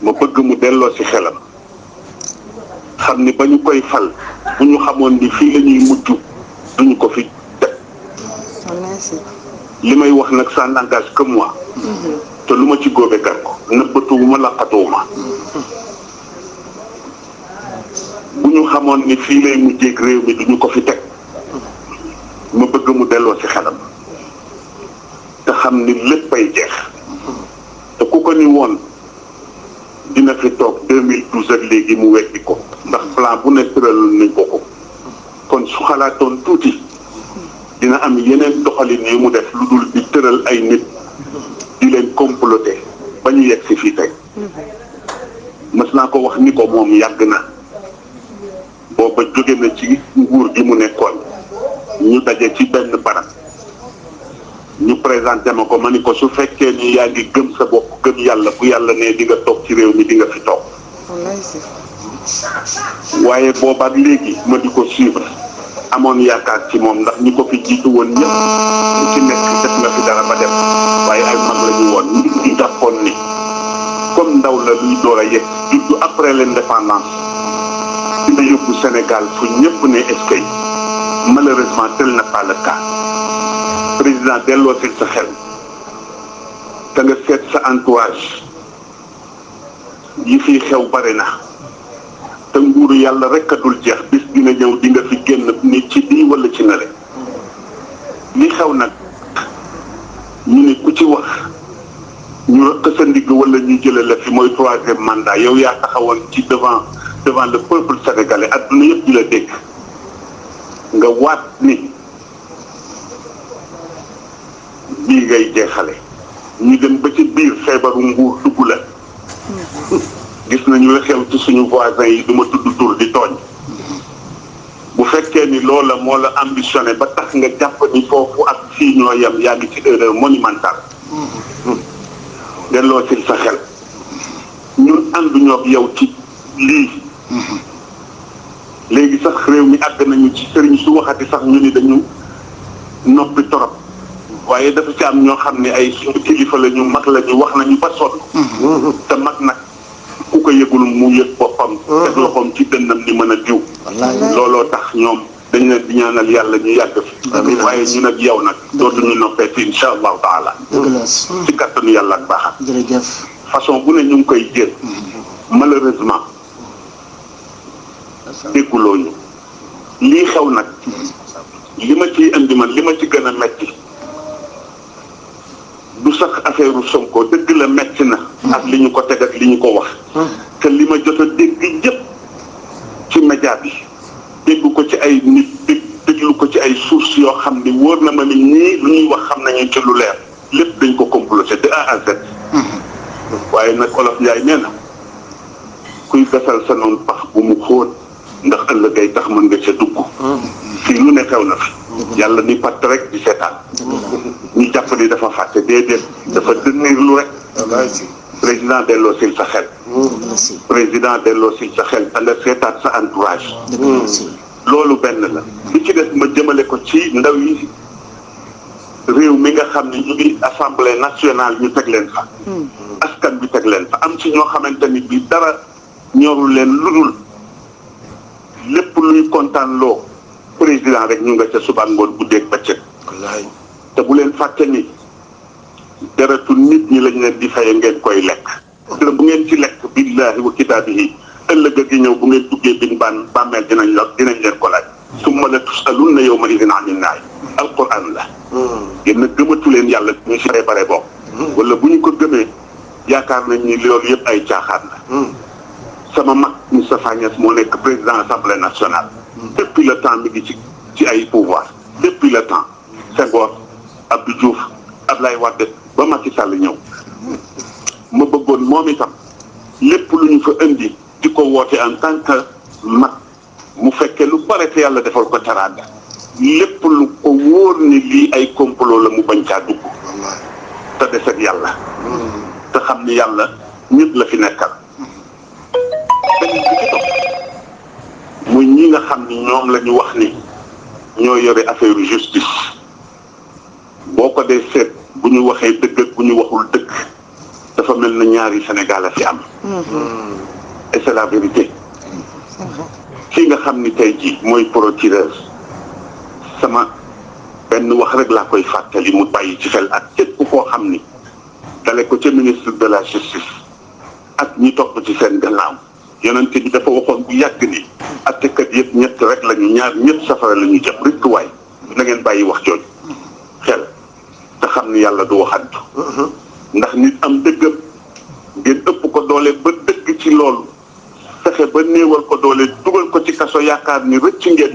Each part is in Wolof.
ma bëgg mu delloo ci xelam xam ni ba ñu koy fal bu ñu xamoon ni fii la ñuy mujj duñu ko fi teg li may wax nag ça n'engage que moi te lu ma ci góobe gar ko nëbbatuwuma laqatuwuma bu ñu xamoon ni fii lay mujjeeg réew mi duñu ko fi teg ma bëgg mu delloo ci xelam te xam ni léppay jeex te ku ko ni woon dina fi toog 2012 ak léegi mu weddi ko ndax plan bu ne tëralul nañ ko kon su xalaatoon tuuti dina am yeneen doxalin yi mu def lu dul di tëral ay nit di leen comploter ba ñu yegg si fii tey mës naa ko wax ni ko moom yàgg na booba jóge na ci nguur gi mu nekkoon ñu daje ci benn barab ñu présenté ma ko ma ni ko su fekkee ni yaa ngi gëm sa bopp gëm yàlla bu yàlla ne di nga toog ci réew mi di nga fi toog waaye boobaak léegi ma di ko suivre amoon yaakaar ci moom ndax ñi ko fi jiitu woon ñëpp ñu ci nekk def nga fi dara ba dem waaye ay mag la ñu woon ñu jàppoon ni comme ndaw la luy door a yegg juddu après l'indépendance dina yóbbu Sénégal fu ñëpp ne est-ce que malheureusement tel n'est pas le cas président delloo si sa xel te nga seet sa entourage yi fi xew bare na te nguuru yàlla rek a dul jeex bis dina ñëw di nga fi génn ni ci bii wala ci nale li xew nag ñu ne ku ci wax ñu rëq sa ndigg wala ñu jële la fi mooy 3e mandat yow yaa taxawoon ci devant le peuple sénégalais adduna yëpp di la dégg nga waat ni bii ngay jeexale ñu dem ba ci biir feebaru nguur dugg la gis nañu la xew ci suñu voisins yi duma tudd tur di tooñ bu fekkee ni loola moo la ambitionné ba tax nga jàpp ni foofu ak fii ñoo yem yaa ngi ci erreur monumentale delloo ci sa xel ñun ànduñoo ak yow ci lii léegi sax réew mi àgg nañu ci sëriñ su waxati sax ñu ni dañu noppi torop waaye dafa ci am ñoo xam ne ay suñu kilifa la ñu mag la ñu wax nañu ba sonn te mag nag ku ko yëgul mu yëg boppam teg loxoom ci dënnam ni mën a diw looloo tax ñoom dañ leen di ñaanal yàlla ñu yàgg fi waaye ñu nag yow nag dootuñu noppeeti insha allahu taala ci kattanu yàlla ak baaxam façon bu ne ñu ngi koy jël malheureusement dégguloo ñu lii xew nag li ma ciy indi man li ma ci gën a metti du sax affaire Sonko dëgg la metti na ak li ñu ko teg ak li ñu ko wax te li ma jot a dégg yëpp ci média bi dégg ko ci ay nit déglu ko ci ay sources yoo xam ni wóor na ma ni ñii lu ñuy wax xam nañu ci lu leer lépp dañ ko comploté de A à Z waaye nag Olof Njaay nee na kuy gasal sa noonu pax bu mu xóot ndax ëllëg ay tax mën nga ca dugg fii lu ne xew na fi yàlla ni patt rek di seetaan ñu jàpp ni dafa fàtte déedéet dafa dënnir lu rek président delloo sil sa xel président delloo sil sa xel da nga seetaat sa entourage loolu benn la li ci des ma jëmale ko ci ndaw yi réew mi nga xam ne ñu ngi assemblée nationale ñu teg leen fa askan bi teg leen fa am ci ñoo xamante ni bi dara ñorul leen ludul lépp luy kontaan loo président rek ñu nga ca suba ngoon guddeeg bëccëg te bu leen fàtte ni deretu nit ñi lañ leen di faye ngeen koy lekk te bu ngeen ci lekk billahi wa kitaabihi ëllëg gi ñëw bu ngeen duggee bin bàmmeel dinañ leen ko laaj summa la tusalunna yawma idin anin naay alquran la yéen a gëmatu leen yàlla ñu si bare bokk wala bu ñu ko gëmee yaakaar nañ ni loolu yëpp ay caaxaan la sama mag Moustapha Niasse moo nekk président assemblée nationale depuis le temps mi ngi ci ay pouvoir depuis le temps Senghor Abdou Diouf Ablaye Wade ba Macky Sall ñëw ma bëggoon moom itam lépp lu ñu fa indi di ko woote en tant que mag mu fekkee lu bare te yàlla defal ko teraanga lépp lu ko wóor ni lii ay complot la mu bañ caa dugg te des ak yàlla te xam ni yàlla ñëpp la fi nekkal benn bi ci topp muy ñi nga xam ni ñoom la ñu wax ni ñoo yore affaire justice boo ko dee seet bu ñu waxee dëgg ak bu ñu waxul dëgg dafa mel na ñaari Sénégal a fi am. et c'est la vérité. ki nga xam ni tey jii mooy procureur sama benn wax rek laa koy fàttali mu bàyyi ci xel ak képp koo xam ni dale ko ca ministre de la justice ak ñi topp ci seen gannaaw yonente bi dafa waxoon bu yàgg ni attekat yëpp ñett rek lañu ñaar ñëpp safara la ñu jëm rek waay na ngeen bàyyi wax jooju xel te xam ni yàlla du waxantu ndax nit am dëggam ngeen ëpp ko doole ba dëgg ci loolu fexe ba néewal ko doole dugal ko ci kaso yaakaar ni rëcc ngeen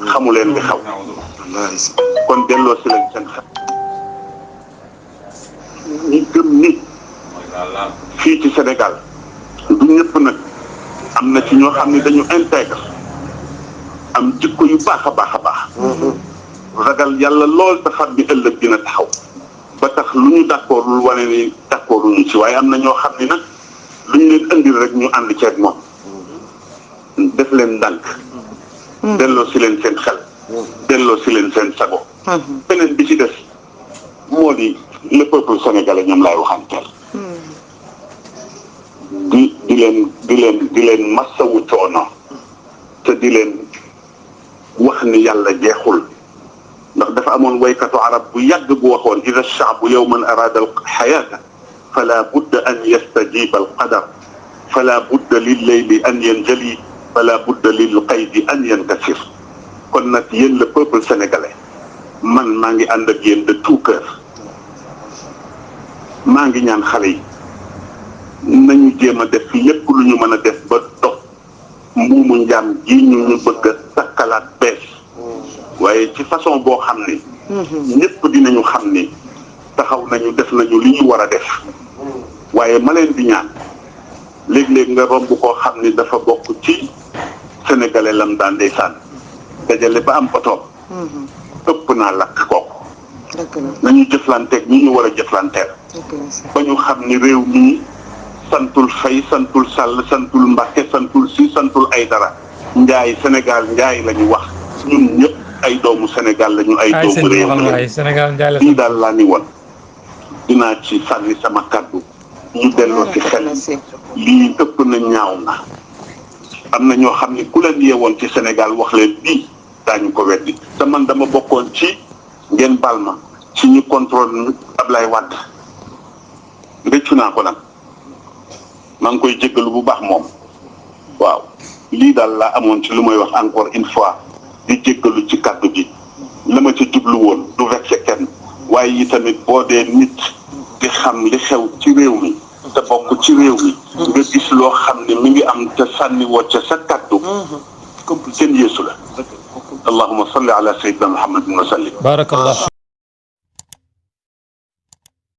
xamu leen li xaw kon delloo si leen seen xel ñi gëm ni fii ci Sénégal du ñëpp nag am na ci ñoo xam ne dañu intègre am jikko yu baax a baax a baax ragal yàlla lool te xam ni ëllëg dina taxaw ba tax lu ñu d'accord lu wane ni d'accord lu ñu ci waaye am na ñoo xam ni nag lu ñu leen indil rek ñu ànd ceeg moom def leen ndànk delloo si leen seen xel delloo si leen seen sago beneen bi ci des moo di le peuple sénégalais ñoom laay waxanteel di leen massawu coono te di leen wax ni yàlla jeexul ndax dafa amoon waykatu arab bu yàgg bu waxoon ida shaabu yowman arada al xayaata fala budda an yastajiba al qadar fala budda lil leyli an yanjali fala budda lil qaydi an yankasir kon nag yéen le peuple sénégalais man maa ngi ànd ak yéen de tout cœur maa ngi ñaan xale yi nañu jéem a def lépp lu ñu mën a def ba dox mbuumu njaam ji ñu bëgg a takkalaat bees waaye ci façon boo xam ni ñëpp dinañu xam ni taxaw nañu def nañu li ñu war a def waaye ma leen di ñaan léeg-léeg nga romb koo xam ni dafa bokk ci sénégalais lam daan ndeysaan dajale ba am otoom ëpp naa lakk kooku nañu jëflanteeg ñi ñu war a jëflanteel ba ñu xam ni réew mii santul Fay santul Sall santul Mbàkke santul Si santul ay dara njaay Sénégal njaay la ñu wax ñun ñëpp ay doomu Sénégal la ñu ay doomu réew mi lii daal laa ni woon dinaa ci sànni sama kàddu ñu delloo ci xel lii ëpp na ñaaw na am na ñoo xam ni ku leen yeewoon ci Sénégal wax leen bii daañu ko weddi te man dama bokkoon ci ngeen baal ma ci ñu contrôle Ablaye Wade rëccu naa ko nag maa ngi koy jéggalu bu baax moom waaw lii daal laa amoon ci lu may wax encore une fois di jéggalu ci kàddu gi la ma ci jublu woon du vexé kenn waaye yi tamit boo dee nit di xam li xew ci réew mi te bokk ci réew mi nga gis loo xam ne mi ngi am te sànni woo ca sa kàddu kenn yeesu la allahumma salli ala sayyidina muhammadin wa sallim. Barakallah.